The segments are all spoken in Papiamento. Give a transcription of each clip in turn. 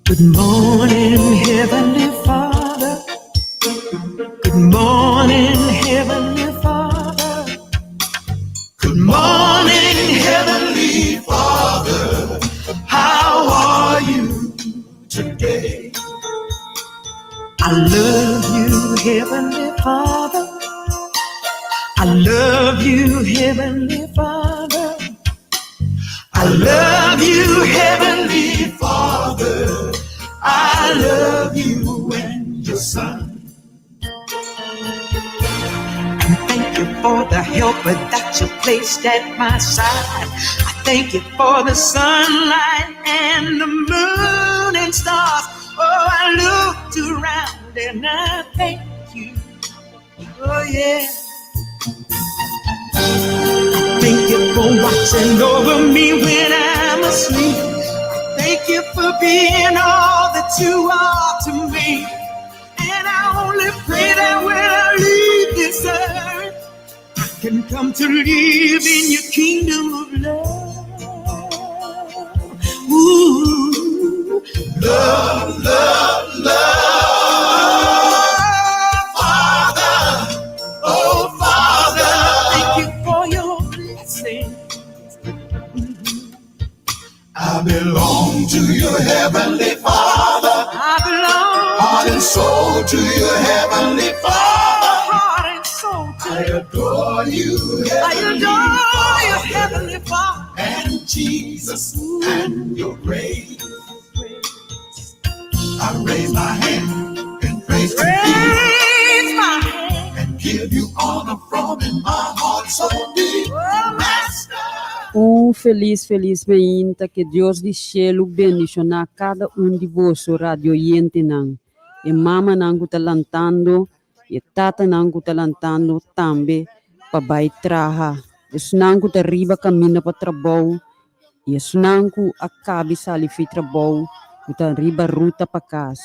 Good morning, Heavenly Father. Good morning, Heavenly Father. Good morning, Heavenly Father. How are you today? I love you, Heavenly Father. I love you, Heavenly Father. I love you, Heavenly Father. I love you and your Son. And thank you for the helper that you placed at my side. I thank you for the sunlight and the moon and stars. Oh, I looked around and I thank you. Oh, yeah. Thank you for watching over me when I'm asleep. I thank you for being all that you are to me. And I only pray that when I leave this earth, I can come to live in your kingdom of love. Ooh, love, love, love. Father, oh Father, thank you for your blessing. I belong to your heavenly Father. I belong Heart and soul to your heavenly Father. heart and soul to I adore you, I heavenly adore you, Father, Heavenly Father. and Jesus and your grace. I raise my hand and praise to thee Raise my hand, and give you honor from in my heart so deep. oh Master. Un felis felis mainta ku Dios di shelu bendishoná kada un di boso radio oyentenan. E mamanan ku ta lantando, e tatanan ku ta lantando tambe pa bai traha. Esnan ku ta riba kaminda pa trabou, i esnan ku a kaba di sali fi trabou, ku ta riba ruta pa kas.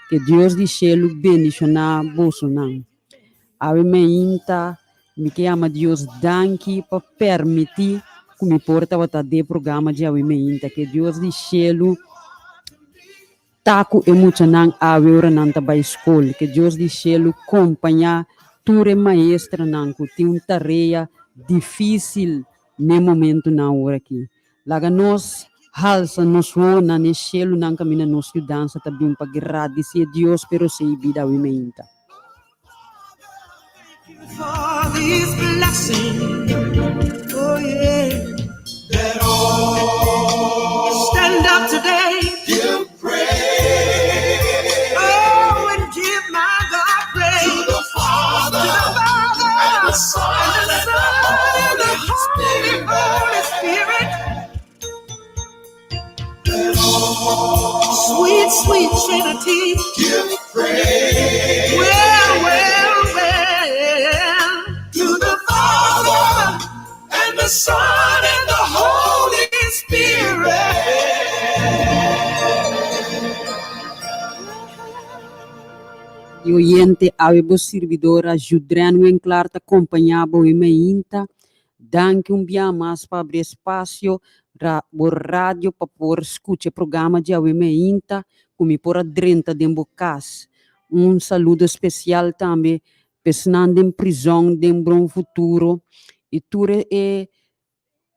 Ku Dios di shelu bendishoná bosonan. Awe mainta, mi ke yama Dios danki pa permití ku mi por tabata den programa di awe mainta. Ku Dios di shelu ta ku e muchanan awe ora nan ta bai skol. Ku Dios di shelu kompañá tur e maestronan ku tin un tarea difísil na e momentonan awor aki. Laga nos halsa nos wowonan na shelunan kaminda nos yudansa ta bin pa gradisí Dios pa e bida awe mainta. For these blessings. Oh, yeah. Let all Stand up today. give praise Oh, and give my God to praise. the Father To the Father and the Son and the and the Son and the Holy Holy, Spirit. Holy Spirit. Let all Sweet, sweet Trinity. give praise Well, well, well. to the Father and the Son and the Holy Spirit. E oyente, awe bo servidora Judrian Winklar ta kompañá bo awe mainta. Danki un bia mas pa habri espasio ra bo radio pa por skucha programa di awe mainta ku mi por a drenta den bo kas. Un saludo spesial tambe pa esnan den prizòn den Bon Futuro i tur e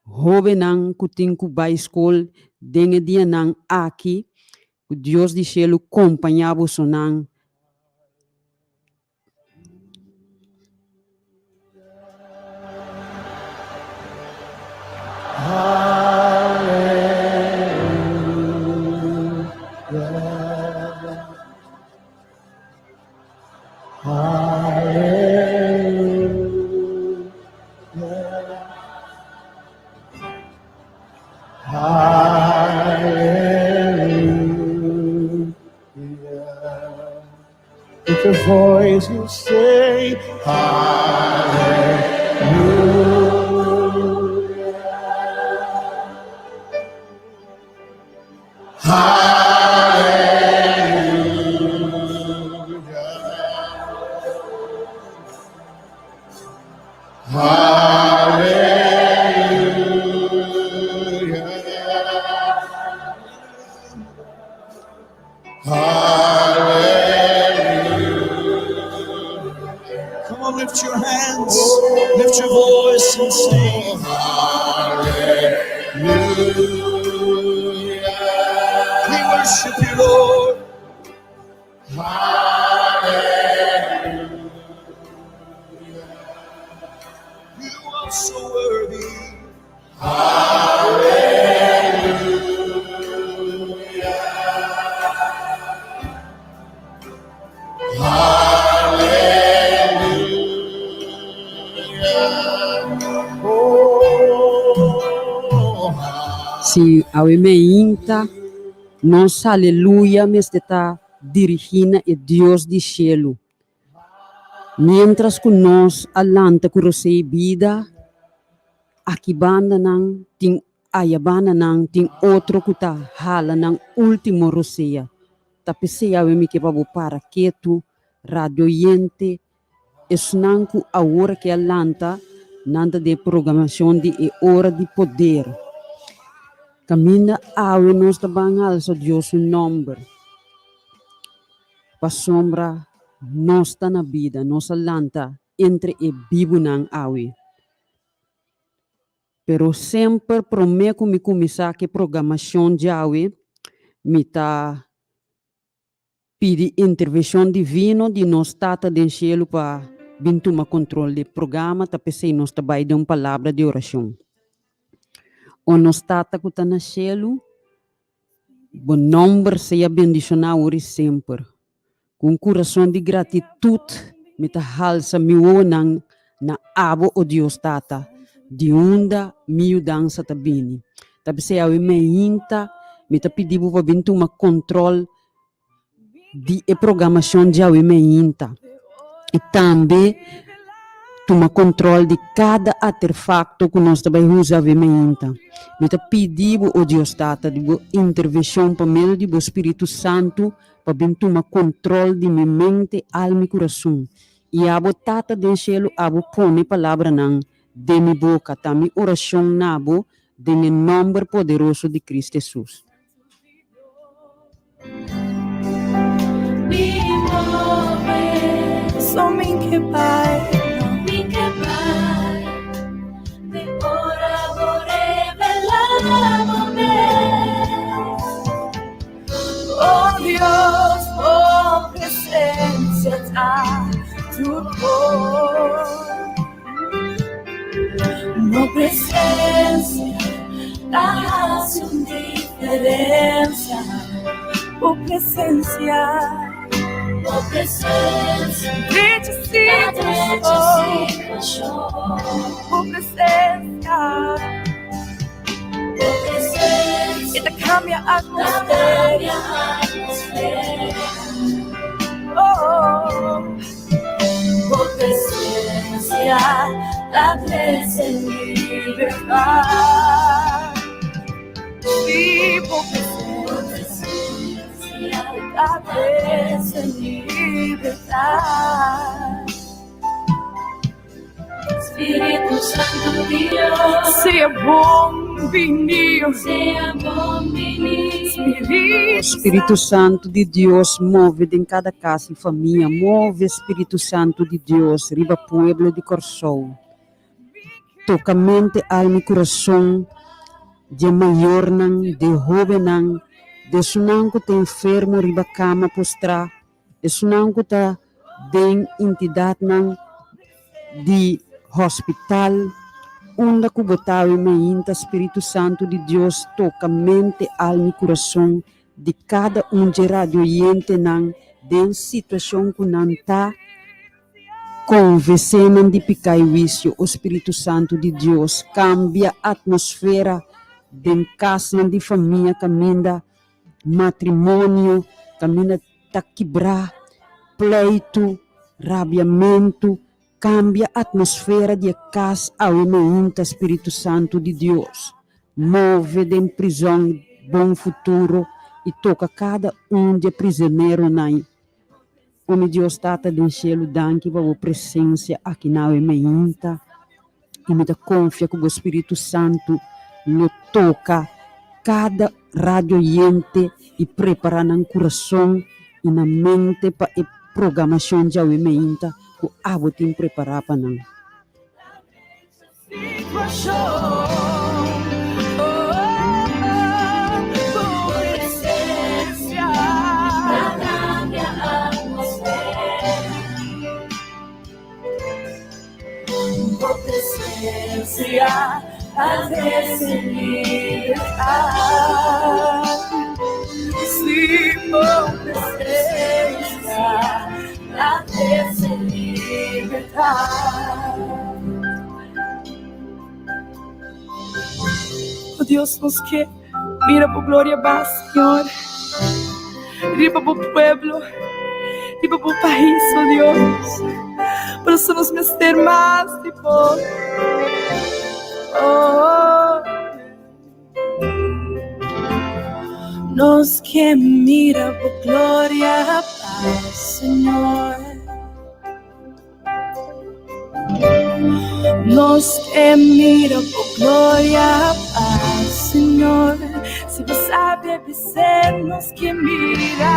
hóbennan ku tin ku bai skol den e dianan aki. Ku Dios di shelu kompañá bosonan. Hallelujah. Hallelujah. Hallelujah. With your voice you say, Hallelujah. Hallelujah. Hallelujah. We worship you, Lord. You are so worthy. Oh, Si awe mainta, nos aleluya mester ta dirigí na e Dios di shelu. Miéntras ku nos a lanta ku rosei bida, aki bandanan tin aya bandanan tin otro ku ta hala nan último rosea. Ta p'esei awe mi ke pa bo para ketu, radio oyente, esnan ku awor ke a lanta, nan ta den programashon di e Ora di Poder. Kaminda awe nos ta ban alsa Dios su nòmber. Pasobra nos ta na bida, nos a lanta entre e bibunan awe. Pero semper promé ku mi kuminsá ku e programashon djawe, mi ta pidi intervenshon divino di nos Tata den Shelu pa bin tuma kontrol di e programa, ta p'esei nos ta bai den un palabra di orashon. O nos Tata ku ta na shelu, Bo nòmber sea bendishoná awor i semper. Ku un kurason di gratitut mi ta halsa mi wowonan na abo, o Dios Tata, di unda mi yudansa ta bini. Ta p'esei awe meinta mi ta pidi bo pa bin tuma kontrol di e programashon djawe meinta i tambe tuma kontrol di kada aterfakto ku nos ta bai usa awe meinta. Mi ta pidi bo, o Dios Tata, di bo intervenshon pa medio di bo Spiritu Santu pa bin tuma kontrol di mi mente, alma i kurason. I abo, Tata den shelu, abo pone palabranan den mi boka. Ta mi orashon na bo den e nòmber poderoso di Cristo Hesus. Spiritu Santu di Dios move den kada kas i famia, move Spiritu Santu di Dios riba pueblo di Kòrsou. Toka mente, alma i kurason di e mayornan, di e hóbennan, di esunnan ku ta enfermo riba kama postrá, esunnan ku ta den entidatnan di hospital, unda ku bo ta awe mainta, Spiritu Santu di Dios toka mente, alma i kurason di kada un dje radioyentenan den situashon ku nan ta. Konvesé nan di piká i wisio, o Spiritu Santu di Dios, kambia atmosfera den kasnan di famia kaminda matrimonio, kaminda ta kibrá, pleitu, rabiamentu, kambia atmosfera di e kas awe mainta, Spiritu Santu di Dios, move den prizòn Bon Futuro i toka kada un di e prizoneronan. O mi Dios Tata den shelu, danki pa bo presensia aki na awe mainta i mi ta konfia ku bo Spiritu Santu lo toka kada radio oyente i prepara nan kurason i nan mente pa e programashon djawe mainta ku abo tin prepara pa nan. libertad. Si bo presencia ta trece libertad. Oh Dios, nos ke mira bo gloria ba, Señor, riba bo pueblo, riba bo pais, oh Dios. Por eso nos mester mas di bo. Oh. Nos ke mira bo gloria ba, Señor. Nos ke mira bo gloria ba, Señor. Si bo sabe bis'é, nos ke mira.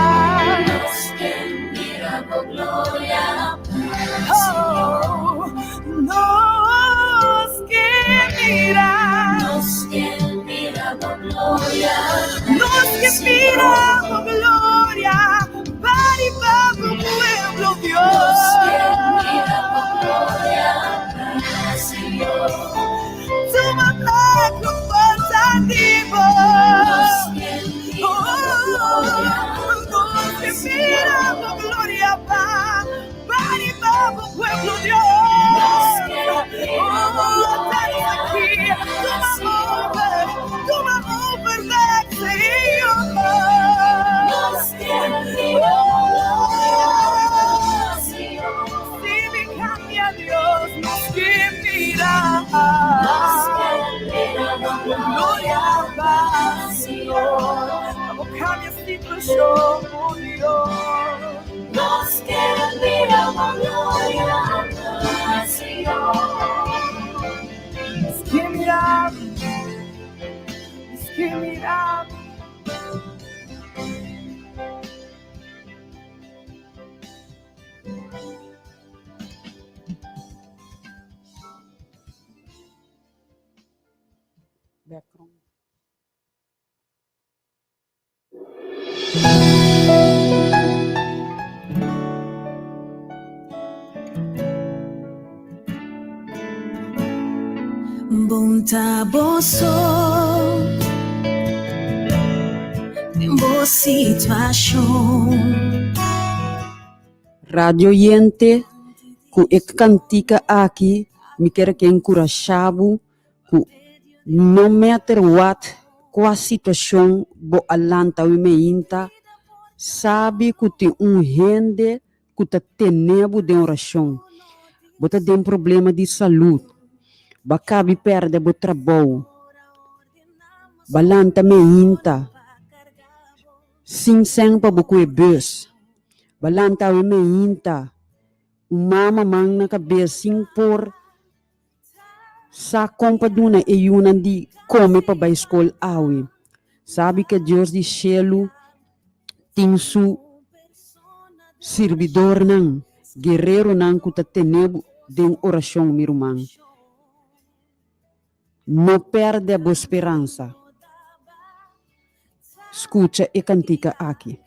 Nos ke mira bo gloria ba, Señor. Nos ke mira. Nos ke mira bo gloria. Nos ke mira bo gloria. Ba riba bo pueblo, Dios. Tuma plek ku forsa di bo. Nos ke mira bo gloria ba ba riba bo pueblo, Dios. Oh, danos aki. Tuma over, tuma over bek, Señor. Si mi cambia Dios, nos ke mira. Gloria ba, Señor. Vamos cambia situación, oh Dios. Nos ke mira gloria ba, Señor. Nos ke mira, nos ke mira. Bon ta bo so den bo situashon. Radio oyente, ku e kantika aki mi ker ke enkurashá bo ku no matter what kua situashon bo a lanta awe meinta, sabi ku tin un hende ku ta tene bo den orashon. Bo ta den problema di salud, bo a kabi pèrdè bo trabou, bo a lanta meinta sin sèn pa bo kue bus, bo a lanta awe meinta un mama man na kabes sin por sa kon pa duna e yunan di kome pa bai skol awe. Sabi ke Dios di shelu tin su sirbidornan, guereronan ku ta tene bo den orashon, mi ruman. No pèrdè bo speransa. Skucha e kantika aki.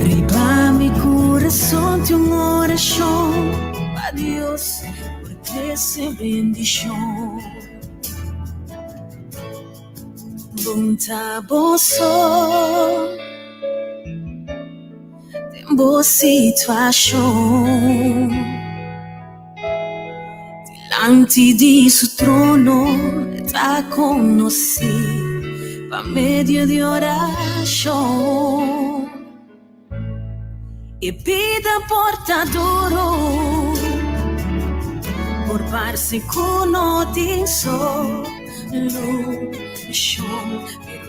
Riba mi kurason tin un orashon pa Dios por trese bendishon. Bon ta bo so den bo situashon. Dilanti di su trono e ta konosí pa medio di orashon. E bida por ta duru, por parse ku no tin solushon, pero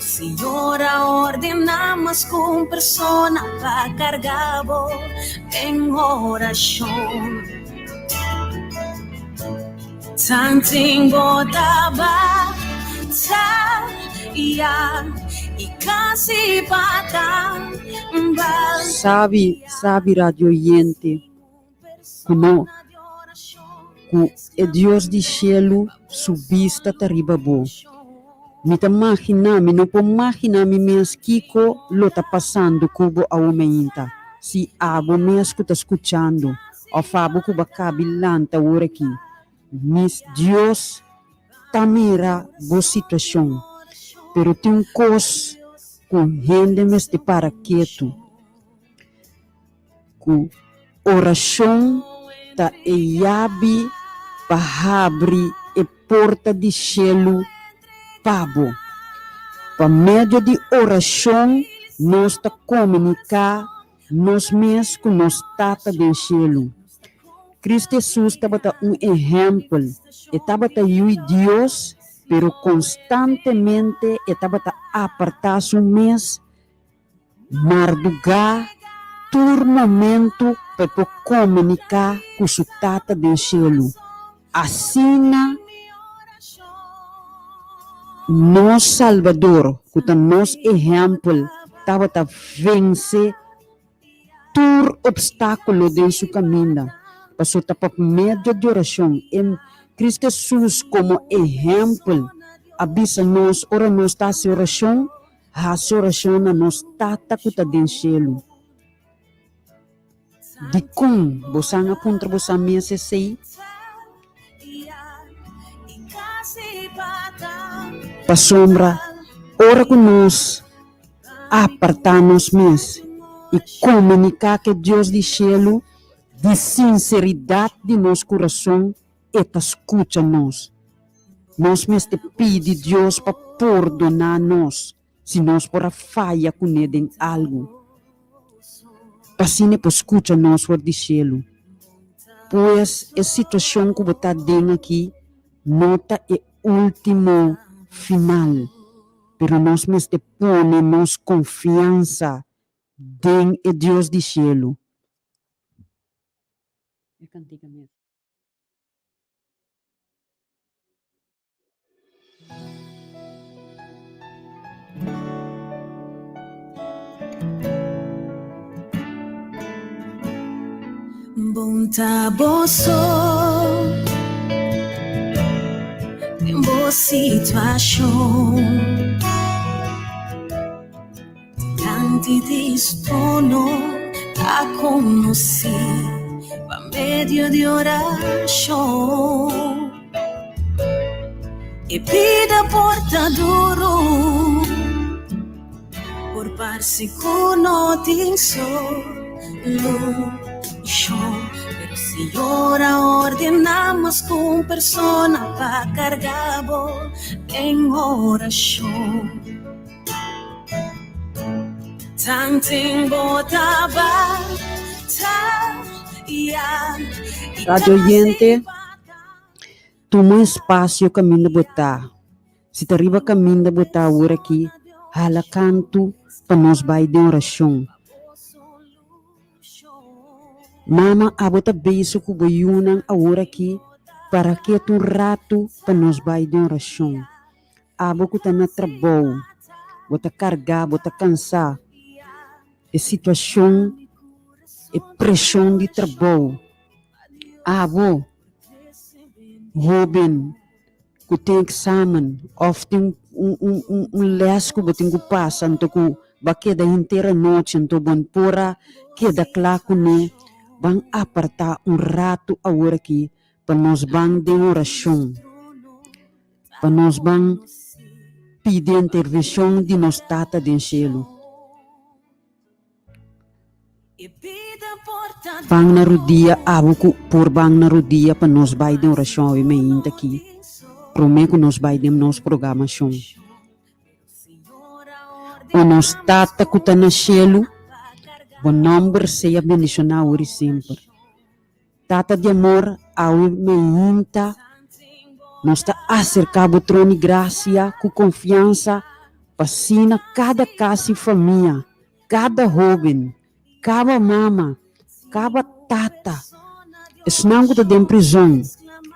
Señor a ordená mas ku un persona pa karga bo den orashon. Tanten bo ta bataya i kasi pa Sabi, sabi radio oyente, ku no, ku e Dios di shelu su bista ta riba bo. Mi ta maginá, mi no por maginá mi mes kiko lo ta pasando ku bo awo meinta, si abo mes ku ta skuchando. Òf abo ku bo a kabi lanta ora aki. Mis Dios ta mira bo situashon, pero tin un kos ku hende mester para ketu, ku orashon ta e yabi pa habri e porta di shelu pa bo. Pa medio di orashon nos ta komuniká nos mes ku nos Tata den shelu. Kristu Hesus tabata un ehèmpel, e tabata Yu Dios, pero konstantemente e tabata apartá su mes mardugá tur momentu pa e por komuniká ku su Tata den shelu. Asina nos Salbador, ku ta nos ehèmpel, tabata vense tur opstákulo den su kaminda, pasobra ta pa medio di orashon. E Kristu Hesus komo ehèmpel a bisa nos ora nos ta hasi orashon, hasi orashon na nos Tata ku ta den shelu. Dikon bosan a puntra bosan mes esei? Pasobra ora ku nos apartá nos mes i komuniká ku e Dios di shelu di sinseridat di nos kurason, e ta skucha nos. Nos mester pidi Dios pa pordoná nos. Si nos por a faya kuné den algu, pa asina e por skucha nos for di shelu. Pues e situashon ku bo ta aden aki no ta e último final, pero nos mester pone nos konfiansa den e Dios di shelu. Bon ta bo so den bo situashon. Dilanti di su trono ta konosí pa medio di orashon. E bida por ta duru, por parse ku no tin solushon, pero Señor a ordená mas ku un persona pa karga bo den orashon. Radio oyente, tuma un espacio caminda bo ta. Si ta riba caminda bo ta awor aki, hala cantu pa nos bay den oracion. Mama, abo ta bezig cu bo yunan awor aki, para ketu un rato pa nos bay den oracion. Abo ku ta na trabou, bo ta kargá, bo ta kansá. E situashon, e preshon di trabou. Abo, hóben ku tin eksamen òf tin un un un un lès ku bo tin ku pasa anto ku bo a keda henter anochi anto bo no por a keda kla kuné, ban apartá un ratu awor aki pa nos ban den orashon. Pa nos ban pidi intervenshon di nos Tata den shelu. Ban na rudia, abo ku por ban na rudia pa nos bai den orashon awe meinta aki, promé ku nos bai den nos programashon. O nos Tata ku ta na shelu, bo nòmber sea bendishoná awor i semper. Tata di amor, awe meinta nos ta aserká bo trono di grasia ku konfiansa pa asina kada kas i famia, kada hóben, kaba mama, kaba tata, esnan ku ta den prizon,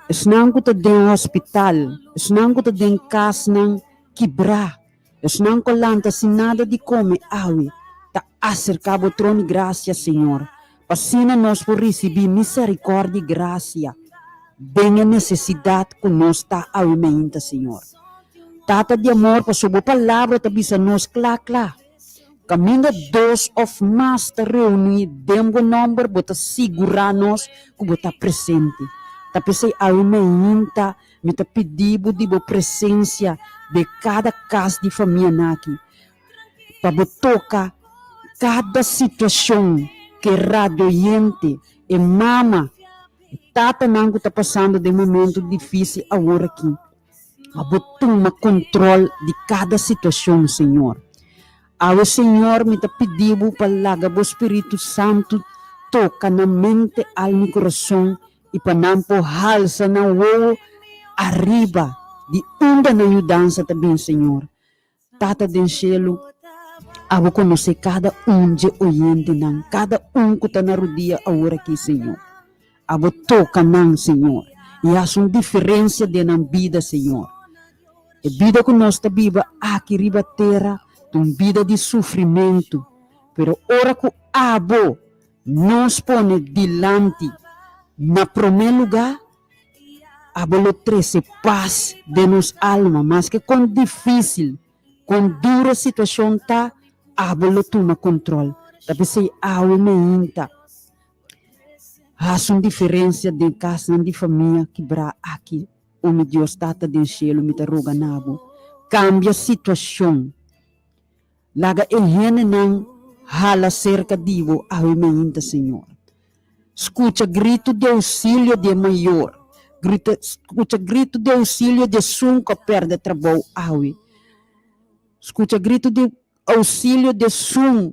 esnan ku ta den hospital, esnan ku ta den kasnan kibrá, Esnan ku a lanta sin nada di kome awe ta aserká bo trono di grasia, Señor, pa asina nos por risibí miserikòrdia i grasia den e nesesidat ku nos ta awe mainta, Señor. Tata di amor, pasobra bo Palabra ta bisa nos kla kla, Kaminda dos òf mas ta reuní den bo nòmber, bo ta sigurá nos ku bo ta presente. Ta p'esei awe meinta mi ta pidi bo di bo presensia den kada kas di famianan aki, pa bo toka kada situashon ku e radioyente, e mama, e tatanan ku ta pasando den momentu difísil awor aki. Pa bo tuma kontrol di kada situashon, Señor. Awe, Señor, mi ta pidi bo pa laga bo Spiritu Santu toka nan mente, alma i kurason i pa nan por halsa nan wowo ariba di unda nan yudansa ta bin, Señor. Tata den shelu, abo konosé kada un dje oyentenan, kada un ku ta na rudia awor aki, Señor. Abo toka nan, Señor, i hasi un diferensia den nan bida, Señor. E bida ku nos ta biba aki riba tera ta un bida di sufrimentu, pero ora ku abo nos pone dilanti na promé lugá, Abo lo trese pas den nos alma, maske kon difísil, kon duro e situashon ta, abo lo tuma kontrol. Ta p'esei awe meinta hasi un diferensia den kasnan di famia kibrá aki. O mi Dios Tata den shelu, mi ta roga na bo, kambia situashon. Laga e hendenan hala serka di bo awe meinta, Señor. Skucha gritu di ousilio di e mayor, grita, skucha gritu di ousilio di esun ku a pèrdè trabou awe. Skucha gritu di ousilio di esun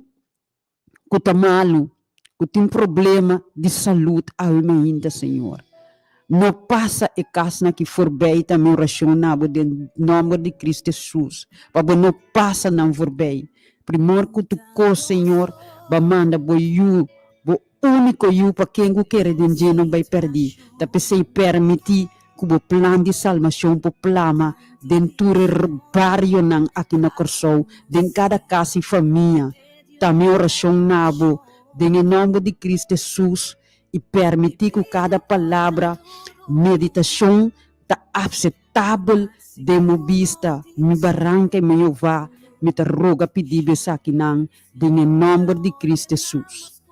ku ta malu, ku tin problema di salud awe mainta, Señor. No pasa e kasnan aki forbij, ta mi orashon na bo den nòmber di Cristo Jesus, pa bo no pasa nan forbij. Primor ku tur kos, Señor, bo a manda bo Yu, bo úniko Yu, pa ken ku kere den dje no bai pèrdí. Ta p'esei pèrmití ku bo plan di salmashon por plama den tur e barionan aki na Kòrsou, den kada kas i famia. Ta mi orashon na bo, den e nòmber di Cristo Jesus, i pèrmití ku kada palabra, meditashon ta apsetabel den bo bista. Mi baranka i mi Jehová, mi ta roga pidi bo esakinan den e nòmber di Cristo Jesus.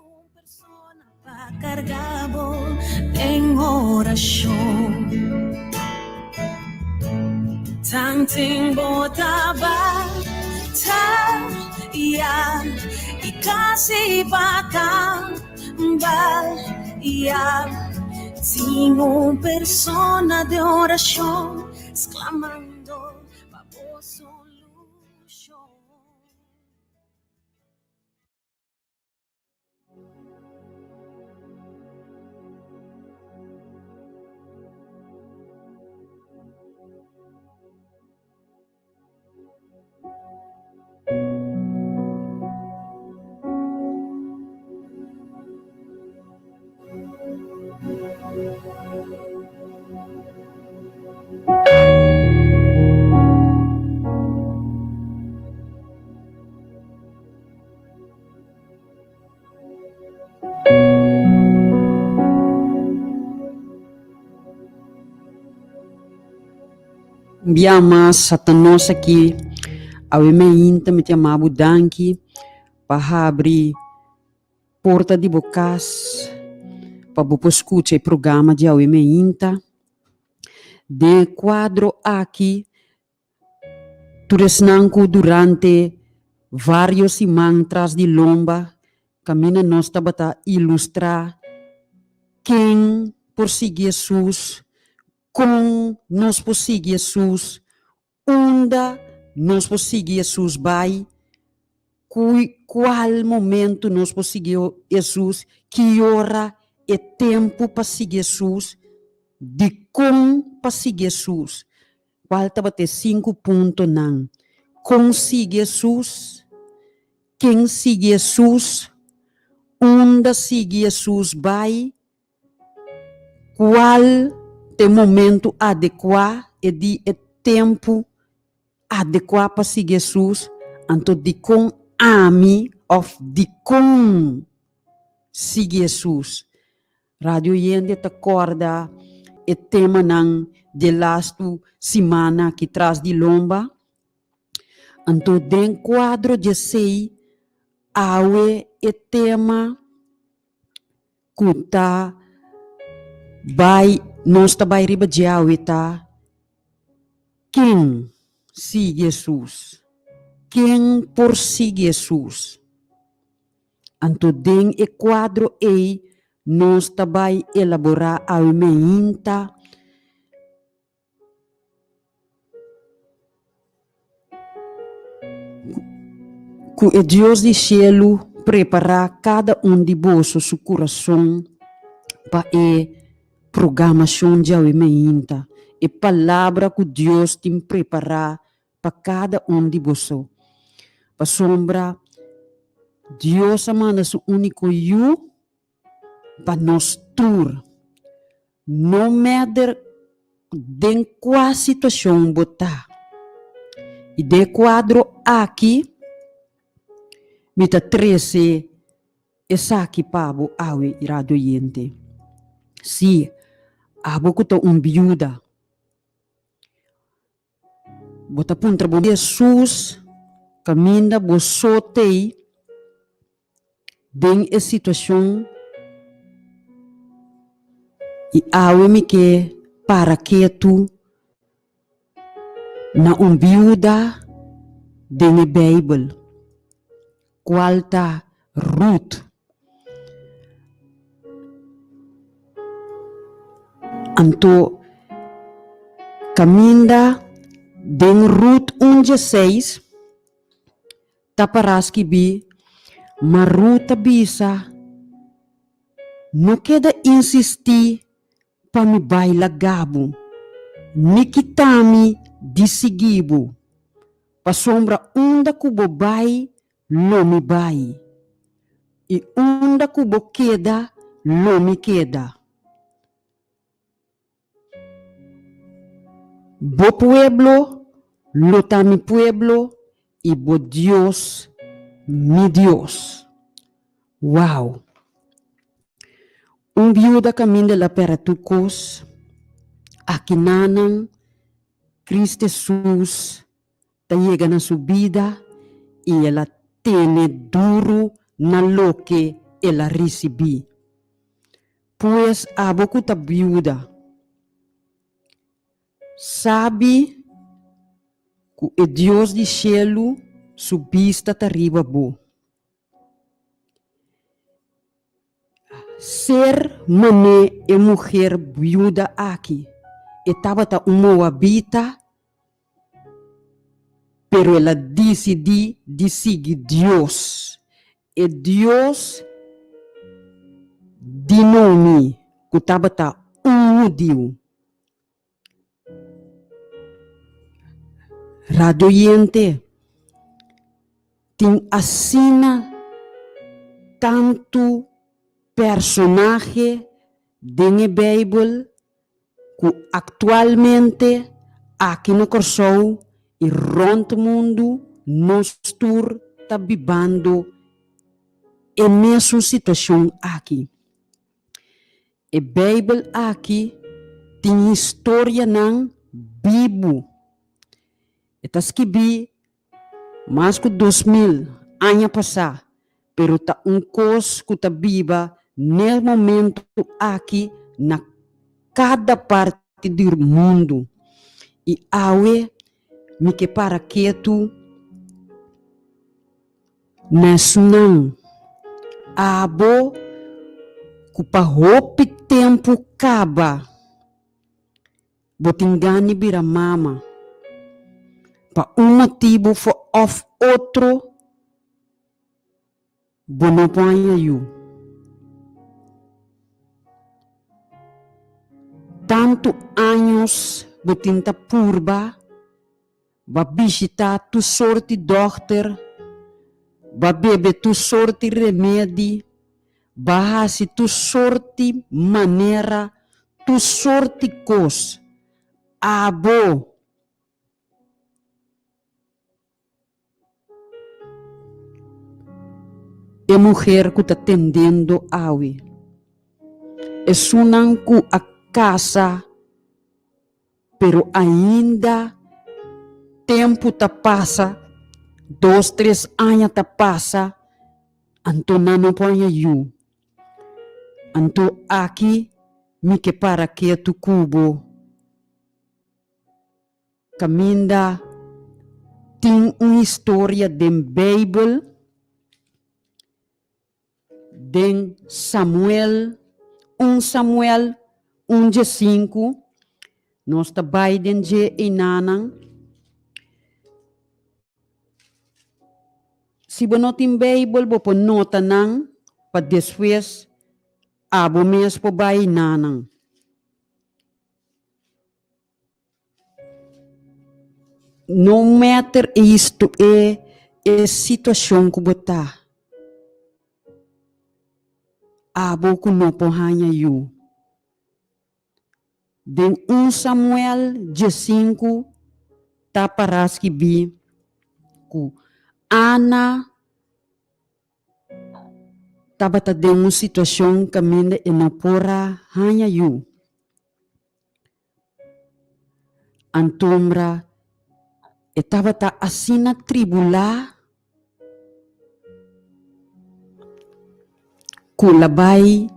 Bia mas Satanos aki awe meinta mi ta yama bo danki pa habri porta di bo kas pa bo por skucha e programa di awe meinta. Den e kuadro aki Tur esnan ku durante vários siman tras di lomba kaminda nos tabata ilustrá ken por sigui Hesus, kon nos por sigui Hesus, unda nos por sigui Hesus bai, kual momentu nos por sigui Hesus, ki ora e tempu pa sigui Hesus, dikon pa sigui Hesus. Cual tabata e cinco puntonan? Con sigui Hesus? Ken sigui Hesus? Unda sigui Hesus bai? Cual ta e momento adecua, e di e tempo adecua pa sigui Hesus? Anto dicon ami of dicon sigui Hesus? Radio Yende ta kòrda e temanan di e lastu simana aki tras di lomba. Anto den kuadro di esei awe e tema ku ta bai. nos ta bai riba dje awe ta, Ken sigui Hesus? Ken por sigui Hesus? Anto den e kuadro ei nos ta bai elaborá awe meinta ku e Dios di shelu prepará kada un di boso su kurason pa e programashon djawe meinta, e palabra ku Dios tin prepará pa kada un di boso. Pasobra Dios a manda su úniko Yu pa nos tur. No mèder den kua situashon bo ta. I den e kuadro aki mi ta trese esaki pa bo awe, radio oyente. Sí, abo ku ta un biuda. Bo ta puntra bo Hesus kaminda bo so t'ei den e situashon i awe mi ke para ketu na un biuda den e Beibel, kual ta Rut. Anto kaminda den Rut un dieseis ta pará skibí, Ma Rut ta bisa, No keda insistí pa mi bai laga bo, ni kita mi di sigui bo, pasobra unda ku bo bai Lo mi bai, i unda ku bo keda lo mi keda. Bo pueblo lo ta mi pueblo i bo Dios mi Dios. Wow! Un biuda kaminda el a pèrdè tur kos, akinanan Cristo Hesus ta yega na su bida i el a tene duru na loke el a risibí. Pues abo ku ta biuda, sabi ku e Dios di shelu su bista ta riba bo. Ser mané e muher biuda aki, e tabata un moabita. Pero el a disidí di sigui Dios, e Dios di Noemí, ku tabata un hudiu. Radioyente, tin asina tantu personahe den e Beibel ku aktualmente aki na Kòrsou i rònt mundu nos tur ta bibando e mesun situashon aki. E Beibel aki tin historianan bibu. E ta skibí Mas ku 2000 aña pasá, pero ta un kos ku ta biba n'e momentu aki na kada parti di mundu. I awe mi ke para ketu na esunnan, abo ku pa hopi tempu kaba. Bo tin gana di bira mama. Pa un motibu òf otro bo no por haña yu. Tantu años bo tin ta purba, bo a bishita tur sorti dòkter, bo a bebe tur sorti remedi, bo a hasi tur sorti manera, tur sorti kos. Abo e muher ku ta tendendo awe, esunnan ku a kasa Pero ainda tempu ta pasa, dos tres aña ta pasa, anto nan no por haña yu. Anto aki. Mi ke para ketu ku bo. Kaminda tin un historia den Beibel, den Samuel, un Samuel un dje sinku, nos ta bai den dje einanan. Si bo no tin Beibel, bo por nota nan pa despues abo mes por bai nanan. No matter e histo e e situacion cu bo ta, abo cu no por haña yu. Den un Samuel diesinku ta para skibí ku Ana tabata den un situashon kaminda e no por a haña yu. Antombra e tabata asina tribulá ku el a bai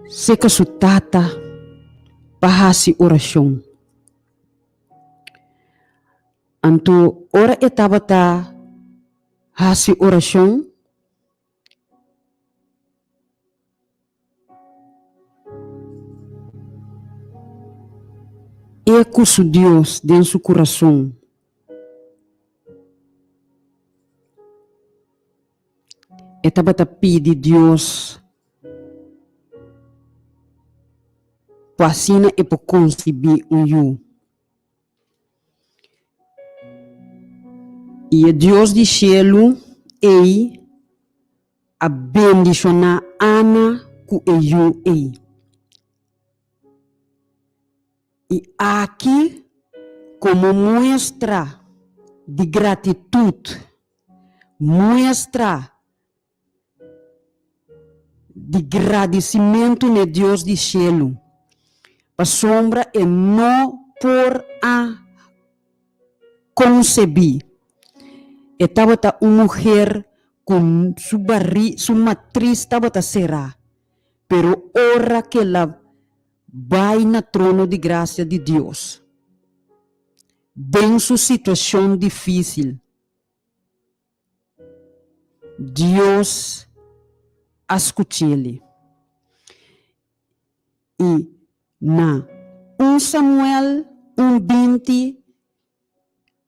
seka su tata pa hasi orashon. Anto ora e tabata hasi orashon, E ku su Dios den su kurason. E tabata pidi Dios pa asina e por konsibí un yu. I e Dios di shelu ei a bendishoná Ana ku e yu ei. I aki, komo muestra di gratitut, muestra di gradisimentu n'e Dios di shelu, pasobra e no por a konsebí. E tabata un muher ku su bari, su matris tabata será, pero ora ku el a bai na trono di grasia di Dios, den su situashon difísil, Dios a skuch'el. I na un Samuel un 20,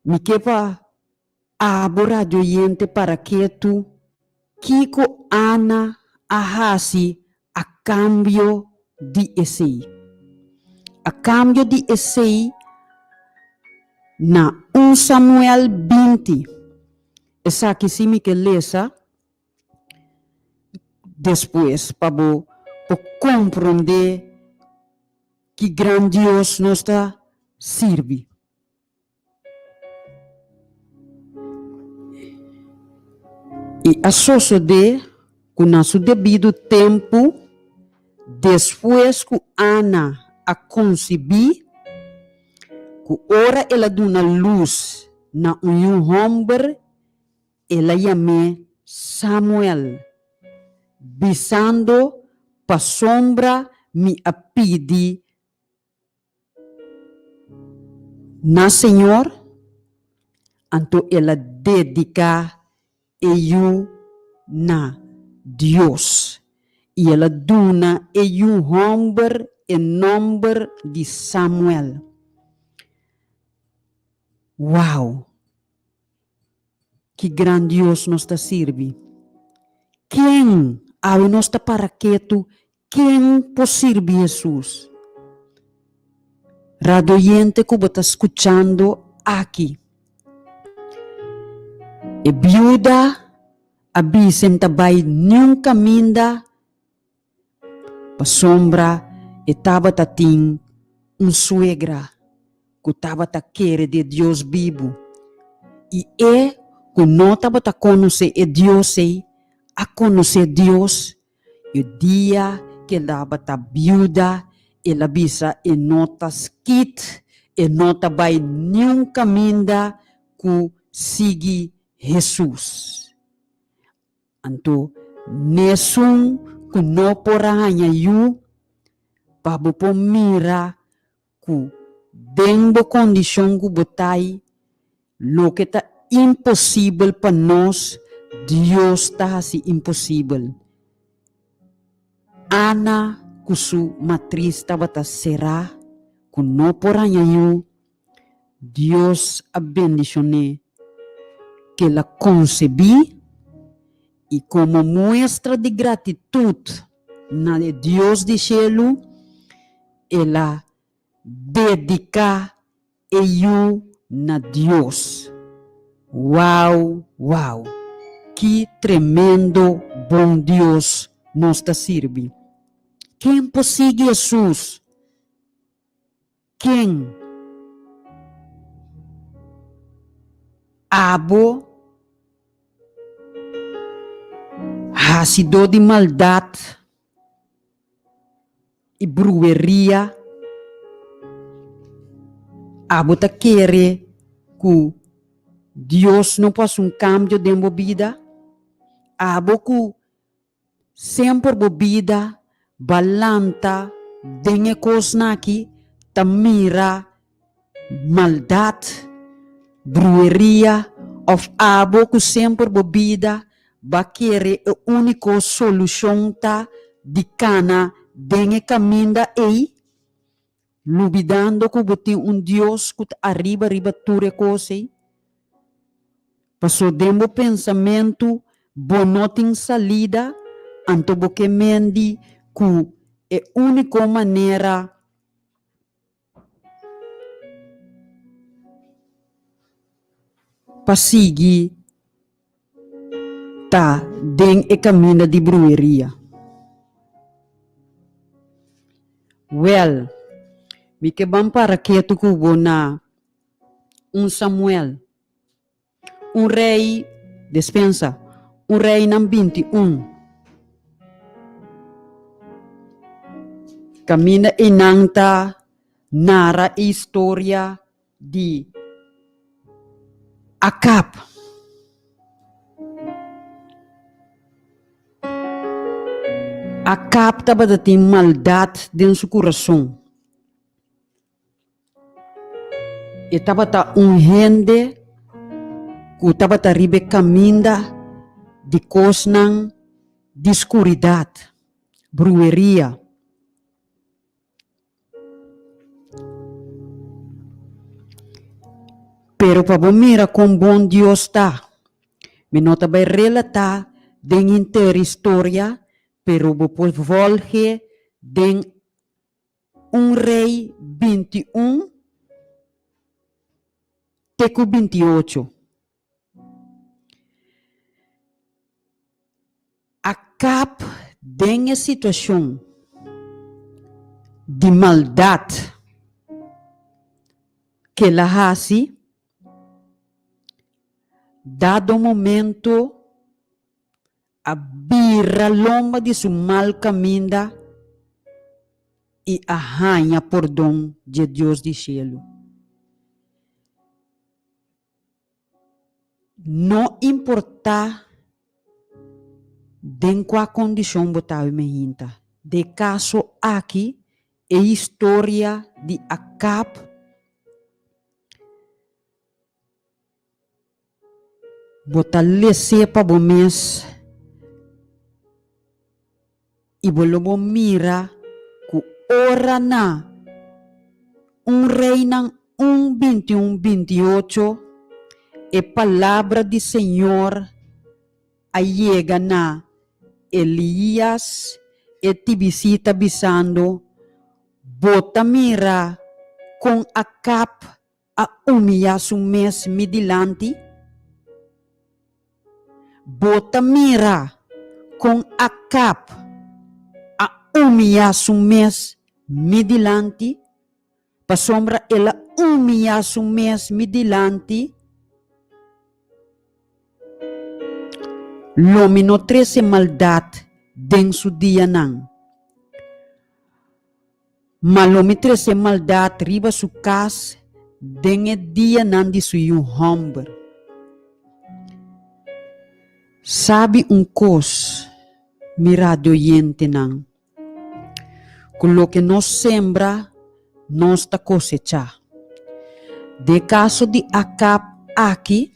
mi ke pa abo radioyente para ketu kiko Ana a hasi a kambio di esei. A kambio di esei, na un Samuel 20, esaki si mi ke lesa despues pa bo por komprondé ki gran Dios nos ta sirbi. I a sosodé ku na su debido tempu, despues ku Ana a konsibí, ku ora el a duna lus na un yu hòmber, el a yam'é Samuel, bisando, Pasobra mi a pidi Na Señor, anto el a dediká e yu na Dios, i el a duna e yu hòmber e nòmber di Samuel. Wow! Ki gran Dios nos ta sirbi! Ken awe nos ta para ketu Ken por sirbi Hesus? Radioyente ku bo ta skuchando aki. E biuda a bisa en ta bai niun kaminda pasobra e tabata tin un suegra ku tabata kere di e Dios bibu, i e ku no tabata konosé e Dios ei a konosé Dios. E dia ku el tabata biuda, el a bisa e no ta skit, e no ta bai niun kaminda ku sigui Hesus. Anto, nesun ku no por a haña yu. Pa bo por mira ku den bo kondishon ku bo ta ei, loke ta imposibel pa nos, Dios ta hasi imposibel. Ana ku su matris tabata será ku no por haña yu, Dios a bendishon'é ku el a konsebí i komo muestra di gratitut na e Dios di shelu, el a dediká e yu na Dios. Wow, wow! Ki tremendo bon Dios nos ta sirbi! Ken por sigui Hesus? Ken? Abo, hasidó di maldat i brueria, abo ta kere ku Dios no por hasi un kambio den bo bida? Abo ku Semper bo bida ba lanta den e kosnan aki ta mira maldat, brueria of abo ku semper bo bida ba kere e uniko solushon ta di kana den e kaminda ei, lubidando ku bo tin un Dios ku ta ariba riba tur e kos ei. Paso den bo pensamentu bo no tin salida, anto bo ke mendi ku e úniko manera pa sigui ta den e kaminda di brueria. Wèl, mi ke ban para ketu ku bo na un Samuel. Un rei, despensa, un reinan 21. Kaminda einan ta nara e historia di Akab. Akab tabata tin maldat den su kurason. E tabata un hende ku tabata riba e kaminda di kosnan di skuridat, brueria. Pero pa bo mira kon bon Dios ta, mi no ta bai relatá den henter historia, pero bo por volge den Un Rei 21 te ku 28. Akab den e situashon di maldat ku el a hasi, dado momento a bira lomba di su mal kaminda i a haña pordon dje Dios di shelu. No importá den kua kondishon bo ta awe mehinta, de kaso aki e historia di Akab Bo ta les'é pa bo mes i bo lo bo mira ku ora na un Reinan un 21, 28 e palabra di Señor a yega na Elias e tibisita bisando, Bo ta mira kon Akab a humiyá su mes mi dilanti? Bo ta mira kon Akab a humiyá su mes mi dilanti? Pasobra el a humiyá su mes mi dilanti, lo mi no trese maldat den su dianan. Ma lo mi trese maldat riba su kas den e dianan di su yu hòmber. Sabi un kos, mi radioyentenan, Ku loke nos sembra, nos ta kosechá. Den kaso di Akab aki,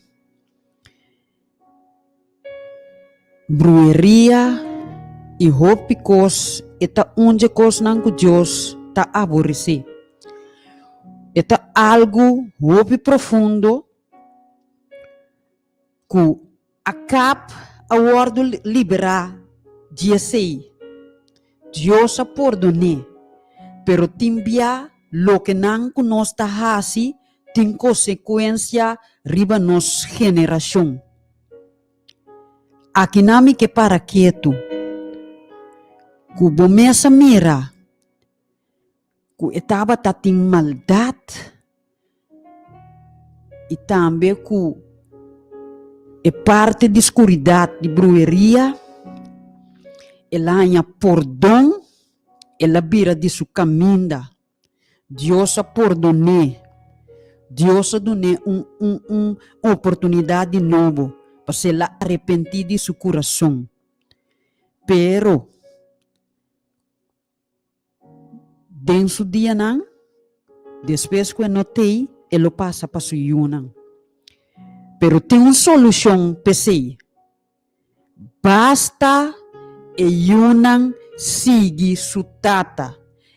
brueria i hopi kos e ta un dje kosnan ku Dios ta aboresé. E ta algu hopi profundo ku Akab a wòrdu liberá di esei. Dios a pordon'é, pero tin bia lokenan ku nos ta hasi tin konsekuensia riba nos generashon. Akinan mi ke para ketu ku bo mes a mira ku e tabata tin maldat i tambe ku e parti di skuridat di brueria el a haña pordon, el a bira di su kaminda. Dios a pordon'é. Dios a dun'é un un un oportunidat di nobo pasobra el a arepentí di su kurason. Pero Den su dianan, despues ku e no t'ei, e lo pasa pa su yunan. Pero tin un solushon p'esei. Basta e yunan sigui su tata.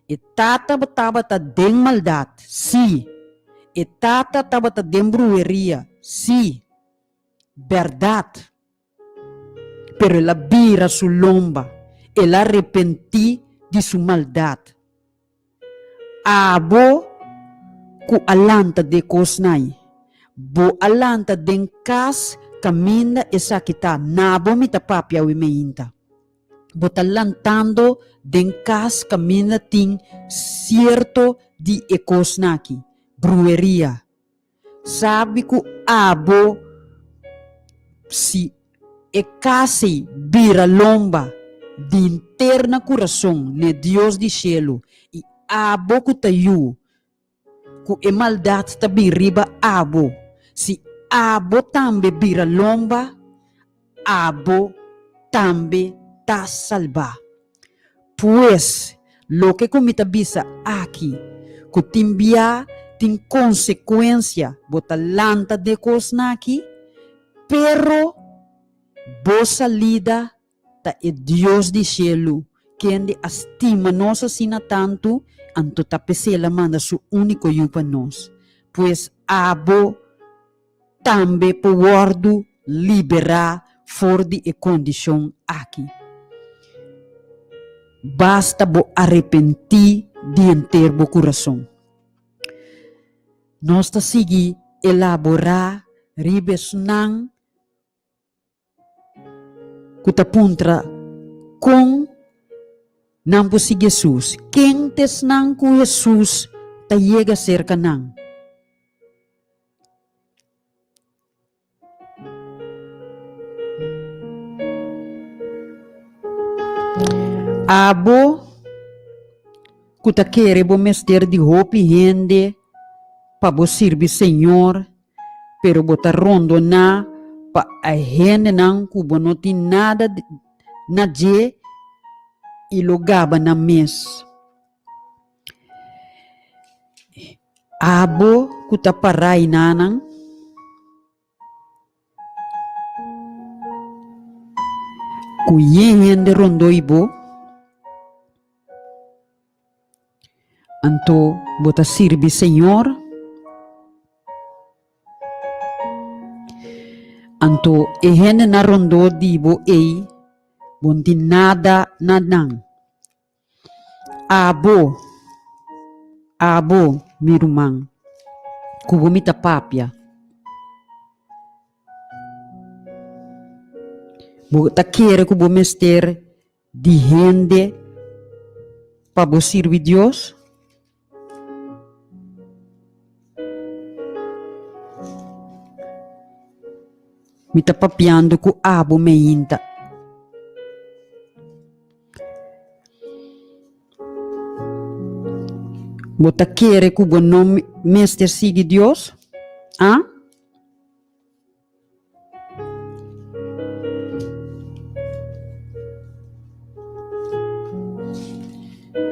E tata tabata den maldat? Sí. E tata tabata den bruheria? Sí. Bèrdat. Pero el a bira su lomba, el a repentí di su maldat. Abo ku a lanta de kosnan, bo a lanta den kas kaminda esaki ta, na bo mi ta papia awe meinta. Bo ta lantando den kas kaminda tin sierto di e kosnan aki, brueria. Sabi ku abo si e kasi bira lomba di henter na kurason n'e Dios di shelu i abo ku ta yu ku e maldat ta bin riba abo, si abo tambe bira lomba, abo tambe ta salbá. Pues, loke ku mi ta bisa aki, ku tin bia tin konsekuensia, bo ta lanta de kosnan aki, pero bo salida ta e Dios di shelu, kende a stima nos asina tantu, anto ta p'esei el a manda su úniko Yu pa nos. Pues, abo tambe por wòrdu liberá for di e kondishon aki. Basta bo arepentí di henter bo kurason. Nos ta sigui elaborá riba esnan ku ta puntra kon nan por sigui Hesus. Ken ta esnan ku Hesus ta yega serka nan? Abo ku ta kere bo mester di hopi hende pa bo sirbi Señor, pero bo ta rondoná pa e hendenan ku bo no tin nada na dje i lo gaba nan mes. Abo ku ta pará enanan, ku yen hende rondó i bo, Anto bo ta sirbi Señor? Anto e hendenan rondó di bo ei, bo no tin nada na nan. Abo, abo, mi ruman, ku bo mi ta papia. Bo ta kere ku bo mester Di hende pa bo sirbi Dios? Mi ta papiando ku abo meinta. Bo ta kere ku bo no mester sigui Dios? A?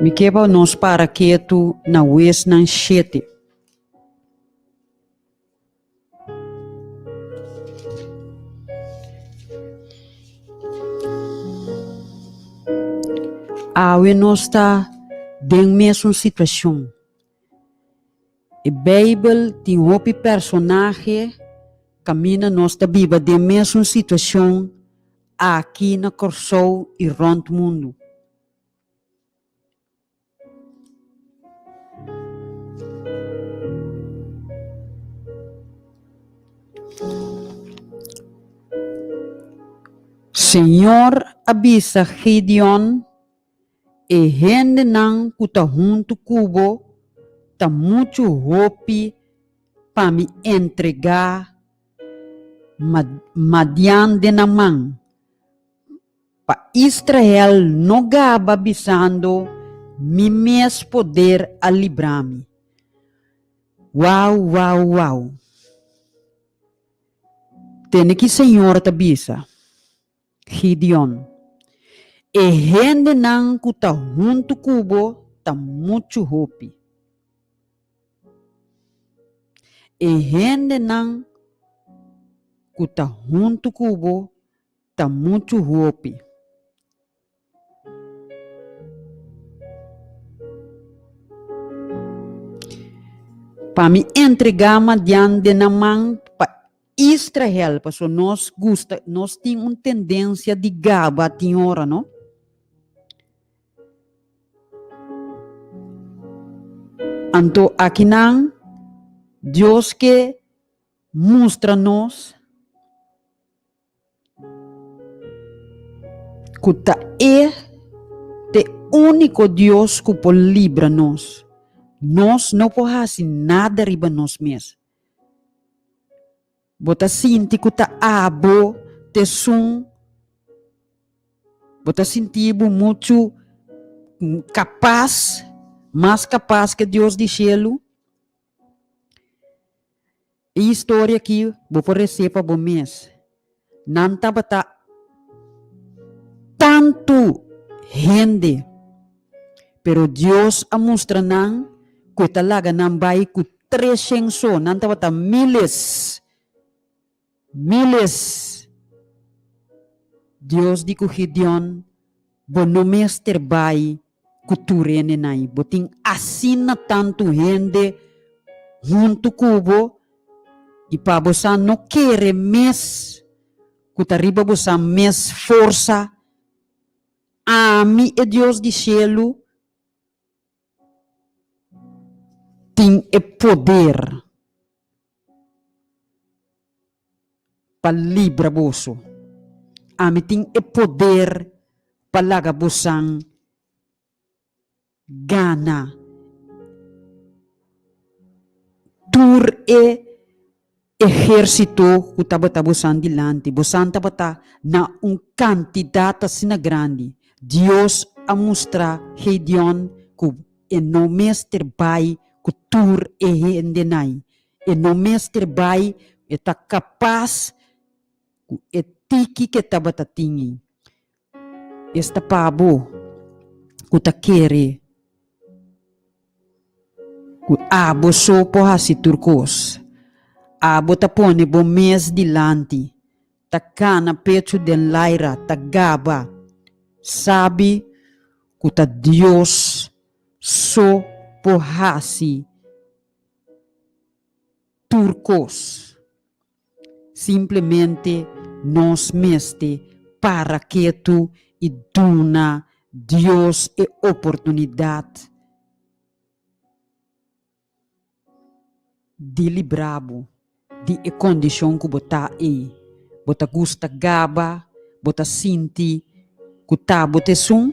Mi ke pa nos para ketu na Huesnan shete. Awe nos ta den mesun situashon. E Beibel tin hopi personahe kaminda nos ta biba den mesun situashon aki na Kòrsou i rònt mundu. Señor a bisa Gideon, E hendenan ku ta huntu ku bo ta muchu hopi pa mi entregá Madian den nan man. Pa Israel no gaba bisando, Mi mes poder a libra mi. Wau, wau, wau! Tende ki Señor ta bisa, Gideon, E hendenan ku ta huntu ku bo ta muchu hopi. E hendenan ku ta huntu ku bo ta muchu hopi. Pa mi entregá Madian den nan man pa Israel, pasobra nos gusta, nos tin un tendensia di gaba tin ora, no? Anto akinan Dios ke mustra nos Ku ta E t'e úniko Dios ku por libra nos. Nos no por hasi nada riba nos mes. Bo ta sinti ku ta abo t'esun? Bo ta sinti bo muchu kapas, mas kapas ke Dios di shelu? E historia aki bo por resé pa bo mes. Nan tabata tantu hende, pero Dios a mustra nan ku e ta laga nan bai ku treshen so. Nan tabata miles, miles. Dios di ku Gideon, Bo no mester bai ku tur hendenan. Bo tin asina tantu hende huntu ku bo i pa bo sa no kere mes ku ta riba bo sa mes forsa. Ami, e Dios di shelu, tin e poder pa libra boso. Ami tin e poder pa laga bosan gana tur e ehérsito ku tabata bosan dilanti. Bosan tabata na un kantidat asina grandi. Dios a mustra Gedeon ku e no mester bai ku tur e hendenai. E no mester bai, e ta kapas ku e tiki ke tabata tin ei. Esta pa bo ku ta kere ku abo so por hasi tur kos. Abo ta pone bo mes dilanti, ta kana pechu den laira, ta gaba. Sabi ku ta Dios so por hasi tur kos. Simplemente nos mester para ketu i duna Dios e oportunidat di libra bo di e kondishon ku bo ta ei. Bo ta gusta gaba, bo ta sinti ku ta bo ta esun?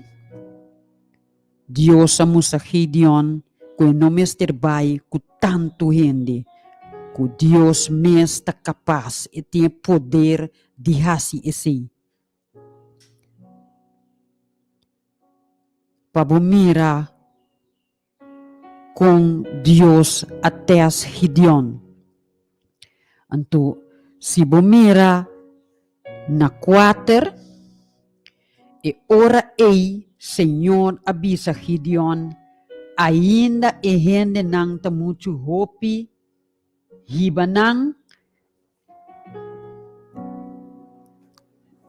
Dios a mustra Gideon ku e no mester bai ku tantu hende, ku Dios mes ta kapas, e tin e poder di hasi esei. Pa bo mira kon Dios a tèst Gideon. Anto, si bo mira na kuater, e ora ei. Señor a bisa Gideon, Ainda e hendenan ta muchu hopi, hiba nan.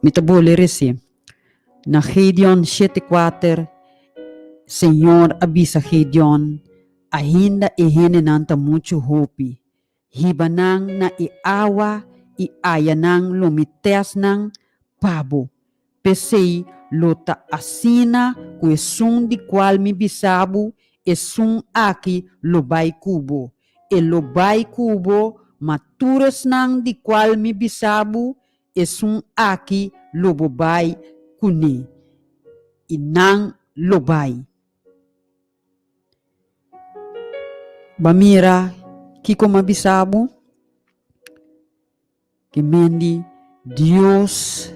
Mi ta bole resi. Na Gideon 7:4, Señor a bisa Gideon, Ainda e hendenan ta muchu hopi, Hiba nan na e awa i aya nan lo mi tèst nan pa bo. P'esei lo ta asina ku esun di kual mi bisa bo, esun aki lo bai ku bo. E lo bai ku bo, ma tur esnan di kual mi bisa bo, esun aki lo bo bai kuné, i nan lo bai. Ba mira kiko m'a bisa bo, ke mendi Dios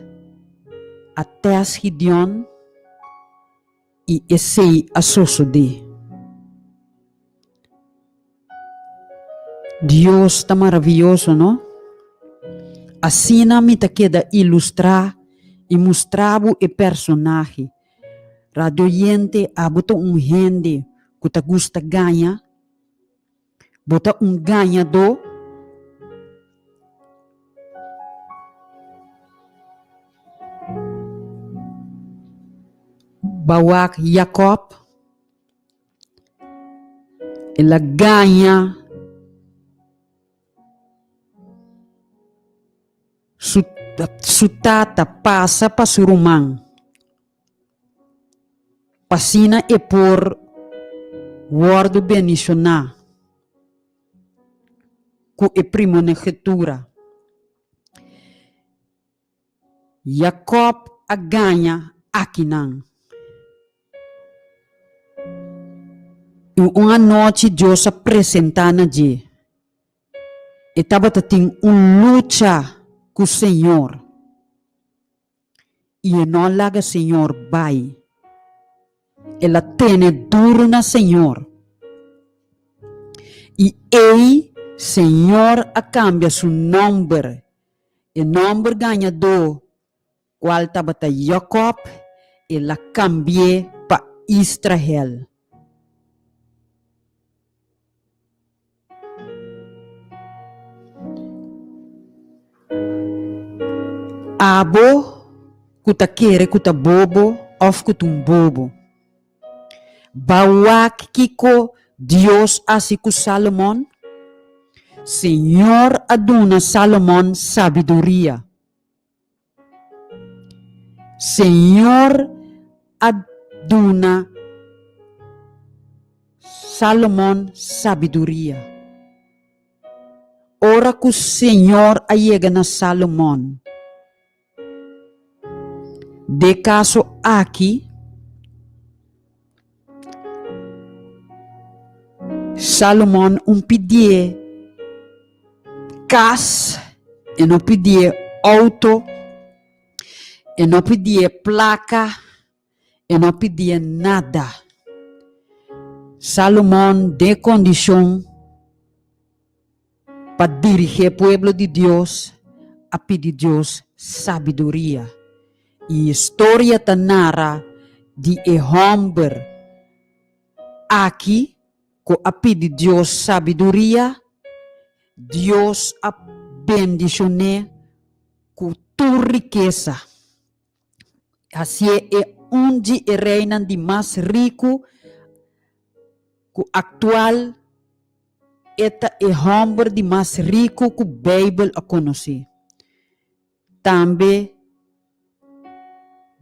a tèst Gideon i esei a sosodé. Dios ta maravioso, no? Asina mi ta keda ilustrá i mustra bo e personahe. Radioyente, abo ta un hende ku ta gusta gaña? Bo ta un gañadó? Ba wak Jakòb, el a gaña Su su tata pasa pa su ruman, p'asina e por wòrdu bendishoná ku e primonegetura. Jakòb a gaña akinan. I un anochi Dios a presentá na dje. E tabata tin un lucha ku Señor i e no a laga Señor bai. El a tene duru na Señor. I ei Señor a kambia su nòmber. E nòmber gañadó Cual tabata Jacob, el a cambi'é pa Israel. Abo cu ta kere cu ta bobo of cu ta un bobo, ba wak kico Dios haci cu Salomon? Señor a duna Salomon sabiduria. Señor a duna Salomon sabiduria. Ora ku Señor a yega na Salomon, de kaso aki, Salomon un pidié kas, e no pidié outo, e no pidié plaka, e no pidié nada. Salomon den kondishon pa dirigí e pueblo di Dios a pidi Dios sabiduria. I historia ta nara di e hòmber aki ku a pidi Dios sabiduria, Dios a bendishon'é ku tur rikesa. Hasié e un di e reinan di mas riku ku aktual e ta e hòmber di mas riku ku Beibel a konosé. Tambe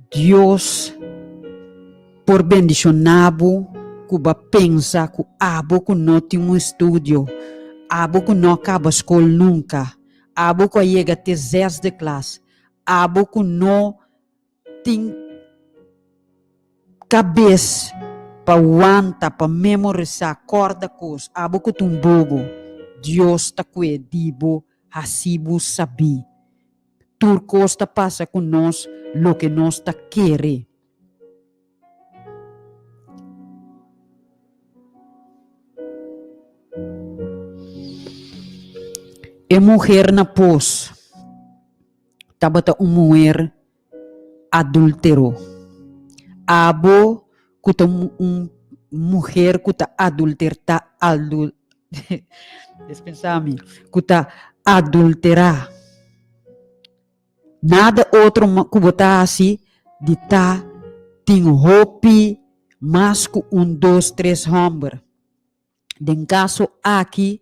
Dios por bendishoná bo ku bo a pensa ku abo ku no tin un estudio, abo ku no a kaba skol nunka, abo ku a yega te zesde klas, abo ku no tin kabes pa wanta, pa memorisá, kòrda kos, abo ku ta un bobo, Dios ta kue di bo hasi bo sabí. Tur kos ta pasa ku nos loke nos ta kere. E muher na pos tabata un muher adultero. Abo ku ta un muher ku ta adulterta adul dispensá mi ku ta adulterá. Nada otro ku bo ta hasi di ta tin hopi mas ku un dos tres hòmber. Den kaso aki,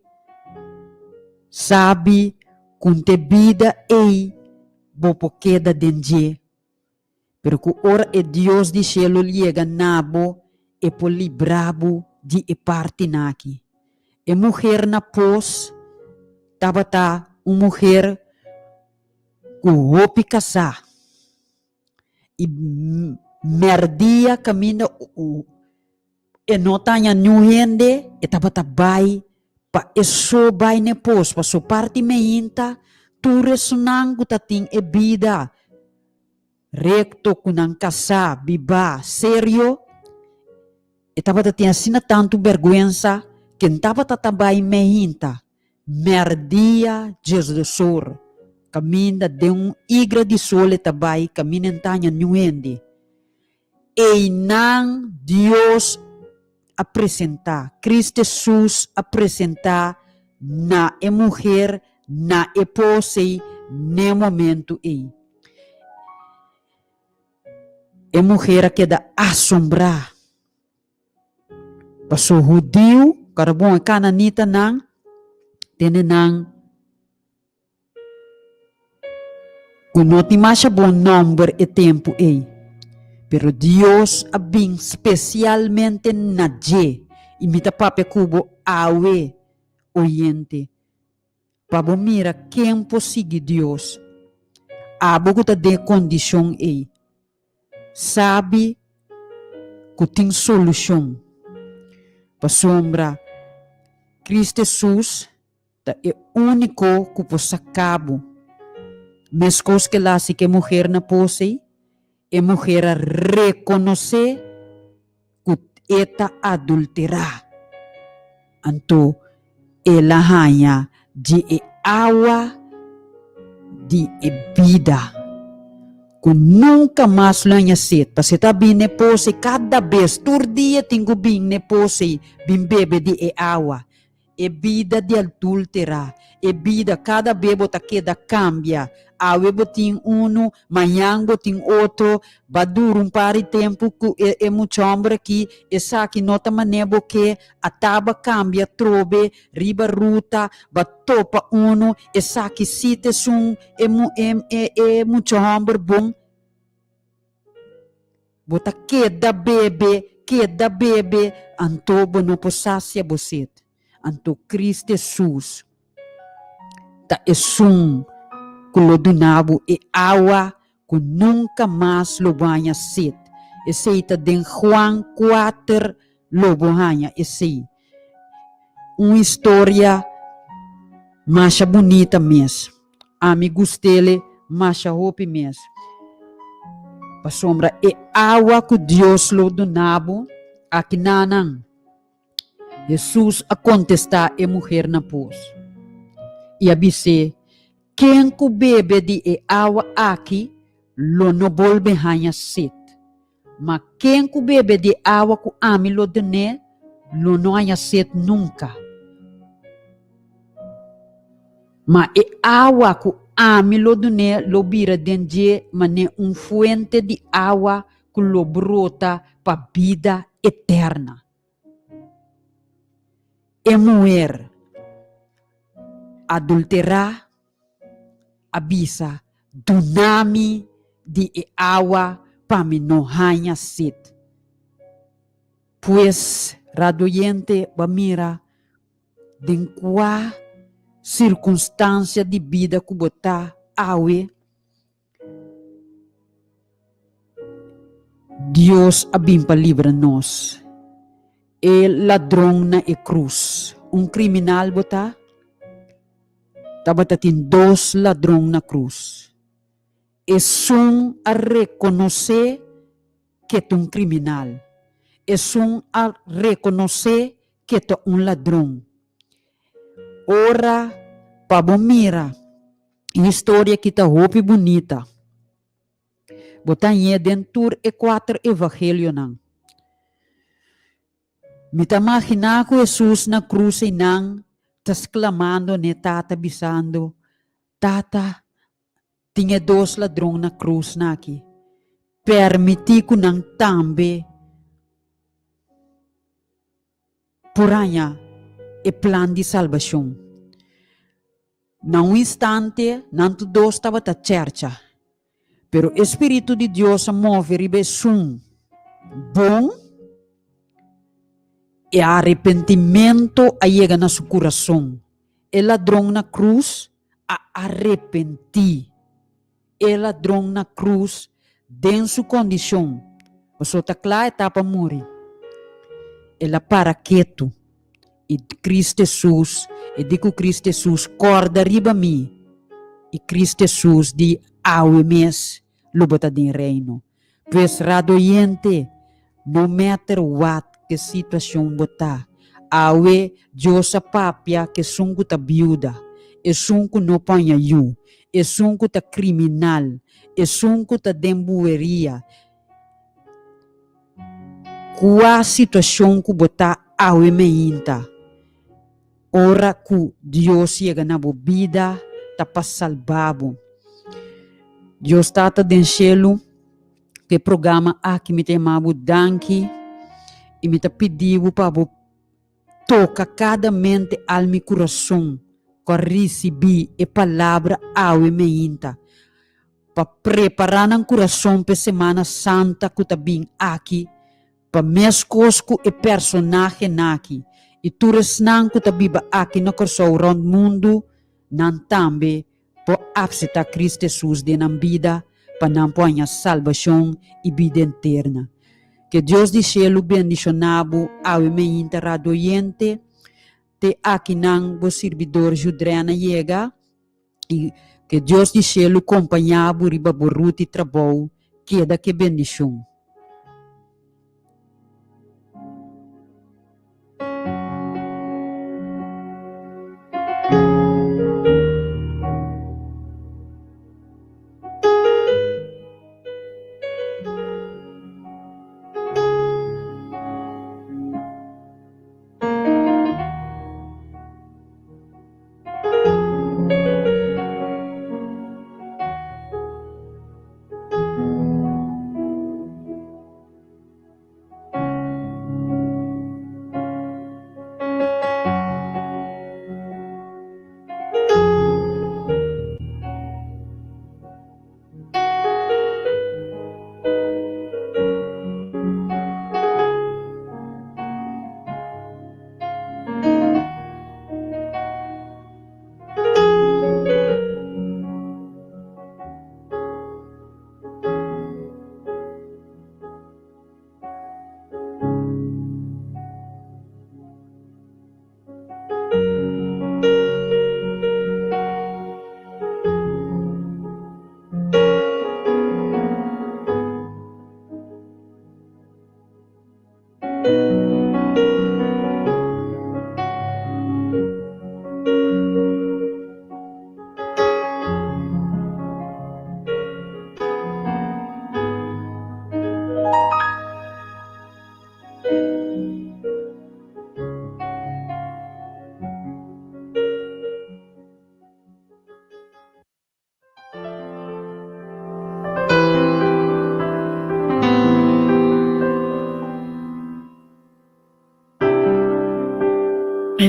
sabi ku n'te bida ei bo por keda den dje, pero ku ora e Dios di shelu yega na bo, e por libra bo di e partinan aki. E muher na pos tabata un muher ku hopi kasá. I mèrdia kaminda e no taña niun hende, e tabata bai pa e so bai n'e pos, paso parti meinta tur esunnan ku ta tin e bida rekto ku nan kasá, bibá, serio, e tabata tin asina tantu bèrgwensa ke N tabata ta bai meinta. Mèrdia djesdosor, kaminda den un igra di sol e ta bai, kaminda e ntaña niun hende. Einan Dios a presentá, Cristo Hesus a presentá na e muher na e pos ei n'e momentu ei. E muher a keda asombrá. Paso hudiu, kara bon e kananitanan tene nan ku no tin masha bon nòmber e tempu ei. Pero Dios a bin spesialmente na dje, i mi ta papia ku bo awe, oyente, pa bo mira ken por sigui Dios. Abo ku ta den e kondishon ei, sabi ku tin solushon, pasobra Cristo Hesus ta e úniko ku por saka bo. Meskos ku el a hasi ku e muher na pos ei, e muher a rekonosé ku e ta adulterá. Anto el a haña di e awa di e bida ku nunka mas lo haña set. Pasobra e ta bin n'e pos ei kada bes, tur dia tin ku bin n'e pos ei bin bebe di e awa. E bida di adultera, e bida kada be bo ta keda kambia. Awe bo tin unu, mañan bo tin otro, ba dura un par di tempu ku e e mucha hòmber aki, esaki no ta manera bo ke, a taba kambia trobe riba ruta, ba topa unu, esaki si ta esun e e e e mucha hòmber bon. Bo ta keda bebe, keda bebe, anto bo no por sacia bo sed. Anto Cristo Hesus ta esun cu lo duna bo e awa cu nunca mas lo bo haña sed. Esey ta den Juan cuater lo bo haña esey. Un historia masha bunita mes. Ami gust'ele masha hopi mes. Pasobra e awa ku Dios lo duna bo aki nanan. Hesus a kontestá e muher na pos i a bis'é, Ken ku bebe di e awa aki lo no bolbe haña set. Ma ken ku bebe di e awa ku ami lo dun'é lo no haña set nunka. Ma e awa ku ami lo dun'é lo bira den dje manera un fuente di awa ku lo brota pa bida eterna. E muher adulterá a bisa, Duna mi di e awa pa mi no haña set. Pues, radioyente, bo a mira den kua sirkunstansia di bida ku bo ta awe? Dios a bin pa libra nos. E ladron na e krus, un kriminal bo ta? Tabata tin dos ladron na krus. Esun a rekonosé ke ta un kriminal. Esun a rekonosé ke ta un ladron. Ora pa bo mira e historia ki ta hopi bunita. Bo ta hañ'é den tur e kuater Evangelionan. Mi ta maginá ku Hesus na krus einan ta sklamando n'e Tata bisando, Tata, tin e dos ladron na krus naki, permití ku nan tambe por haña e plan di salbashon. Na un instante nan tur dos tabata chèrcha, pero e Spiritu di Dios a move riba esun bon, e arepentimentu a yega na su kurason. E ladron na krus a arepentí. E ladron na krus den su kondishon, pasobra ta kla e ta pa muri. El a para ketu i Kristu Hesus, e di ku Kristu Hesus, Kòrda riba mi! I Kristu Hesus di, Awe mes lo bo ta den Reino. Pues radoyente, no matter what ke situacion bo ta, awe Dios a papia ke esun ku ta biuda, esun ku no paña yu, esun ku ta criminal, esun ku ta den bueria, kua situacion ku bo ta awe meinta, Ora ku Dios yega na bo bida ta pa salba bo. Dios Tata den shelu, ku e programa aki mi ta yama bo danki i mi ta pidi bo pa bo toka kada mente, alma i kurason ku a risibí e palabra awe meinta pa prepará nan kurason pa e Semana Santa ku ta bin aki. Pa meskos ku e personahenan aki i tur esnan ku ta biba aki na Kòrsou rònt mundu, nan tambe por apseptá Kristu Hesus den nan bida pa nan por haña salbashon i bida eterna. Ke Dios di shelu bendishoná bo awe meinta radio oyente. Te akinan bo sirbidor Judrena yega i ke Dios di shelu kompañá bo riba bo ruta i trabou. Keda ke bendishon.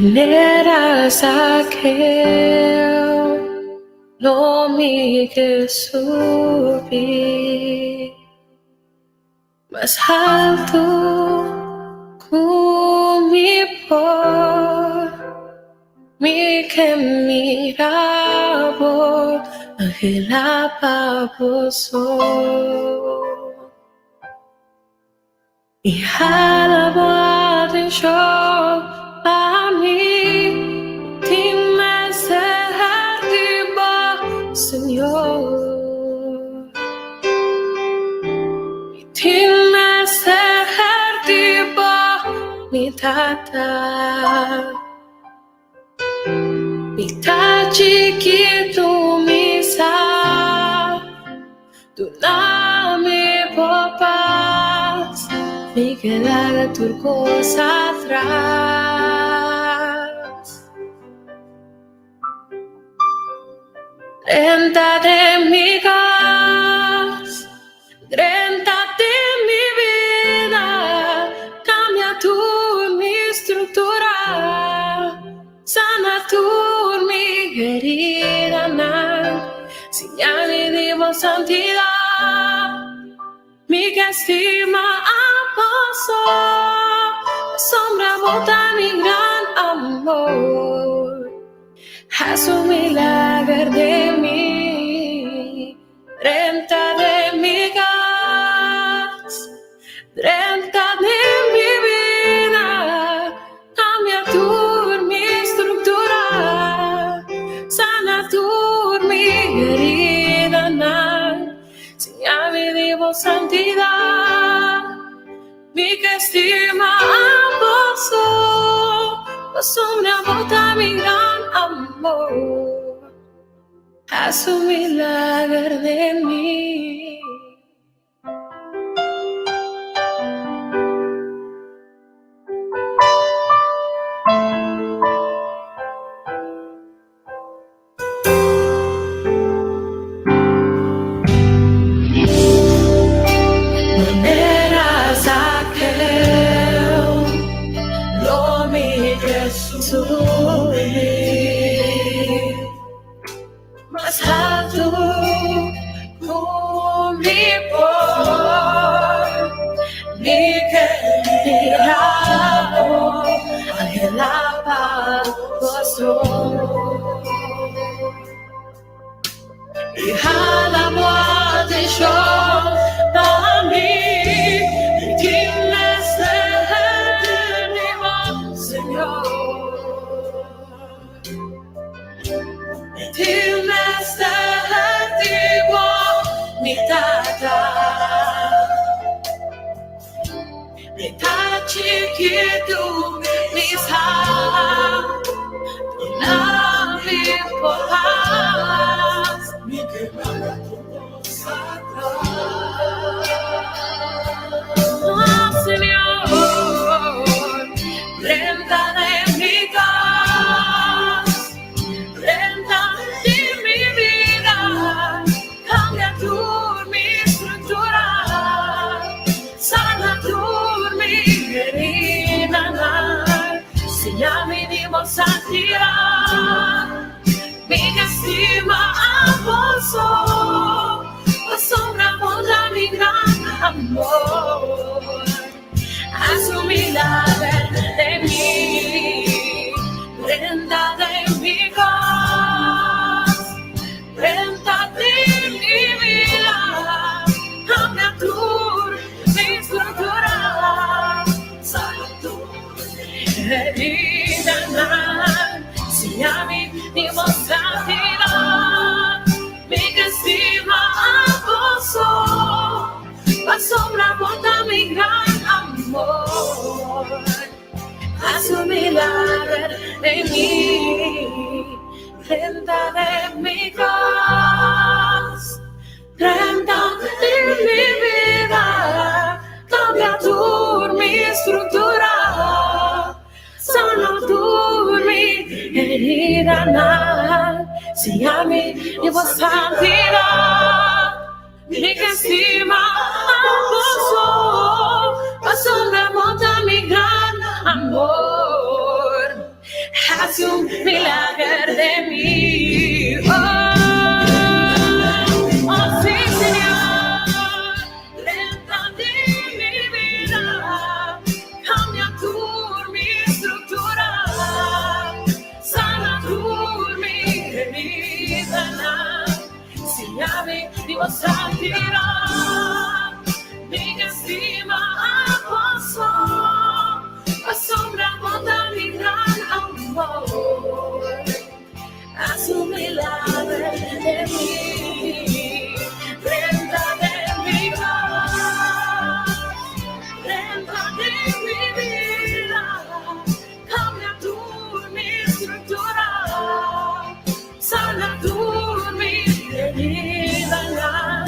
Manera Zaqueo lo mi ke subi mas haltu ku mi por. Mi ke mira bo, anhela pa bo so. I hala bo atenshon pa mi, tin mester di bo, Señor. Mi tin mester di bo, mi Tata. Mi ta chikitu mi sa, duna mi. Mi ke laga tur kos atras. Drenta den mi kas, drenta den mi bida, kambia tur mi struktura, sana tur mi heridanan, siña mi di bo santidat. Mi ke stima aposo, pasobra bo ta mi gran amor. Haz un milager den mi, drenta den mi kas, drenta den mi bida, kambia tur mi struktura, sana tur mi heridanan. Siña mi di bo santidat, mi ke stima abo so, pasobra bo ta mi gran amor. Haz un milager den mi. Manera Zakeo, lo mi ke subi mas haltu ku mi por. Mi ke mira bo, anhela pa goso. I hala bo atenshon pa mi, mi tin mester di bo, Señor. Mi tin mester di bo, mi Tata. Mi ta chikitu, mi sa duna mi poder. Mi ke laga tur kos atras. Oh, Señor, drenta den mi kas, drenta den mi bida, kambia tur mi struktura, sana tur mi heridanan, siña mi di bo santidat, mi ke stima abo so, pasobra bo ta mi gran amor. Haz un milager den mi, drenta den mi kas, drenta den mi bida, kambia tur mi struktura, sana tur heridanan, siña mi di bo santidat, mi ke stima abo so. Pasobra bo ta mi gran amor. Haz un milager den mi, drenta den mi kas, drenta den mi bida, kambia tur mi struktura, sana tur mi heridanan, siña mi di bo santidat. Mi ke stima abo so, pasobra bo ta mi gran amor. Hasi un milager den mi, oh, oh sí, Señor. Drenta den mi bida, kambia tur mi struktura, sana tur mi heridanan. Siña mi di bo santidat, mi ke stima abo so, pasobra bo ta mi gran amor. Haz un milager den mi, drenta den mi kas, drenta den mi bida. Kambia tur mi struktura, sana tur mi heridanan,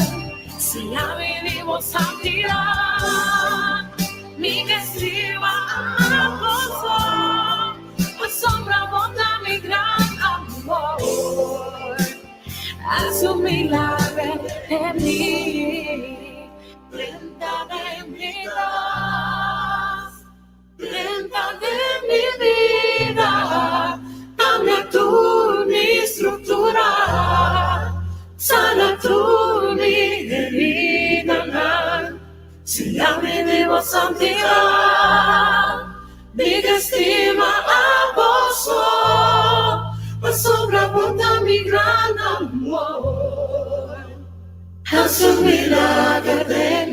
siña mi di bo santidat. Mi ke stima abo so, pasobra bo ta mi gran amor. Hasi un milager den mi, drenta den mi kas, drenta den mi bida, kambia tur mi struktura, sana tur mi heridanan, siña mi di bo santidat. Mi ke stima abo so, pasobra bo ta mi gran amor. Hasi un milager den.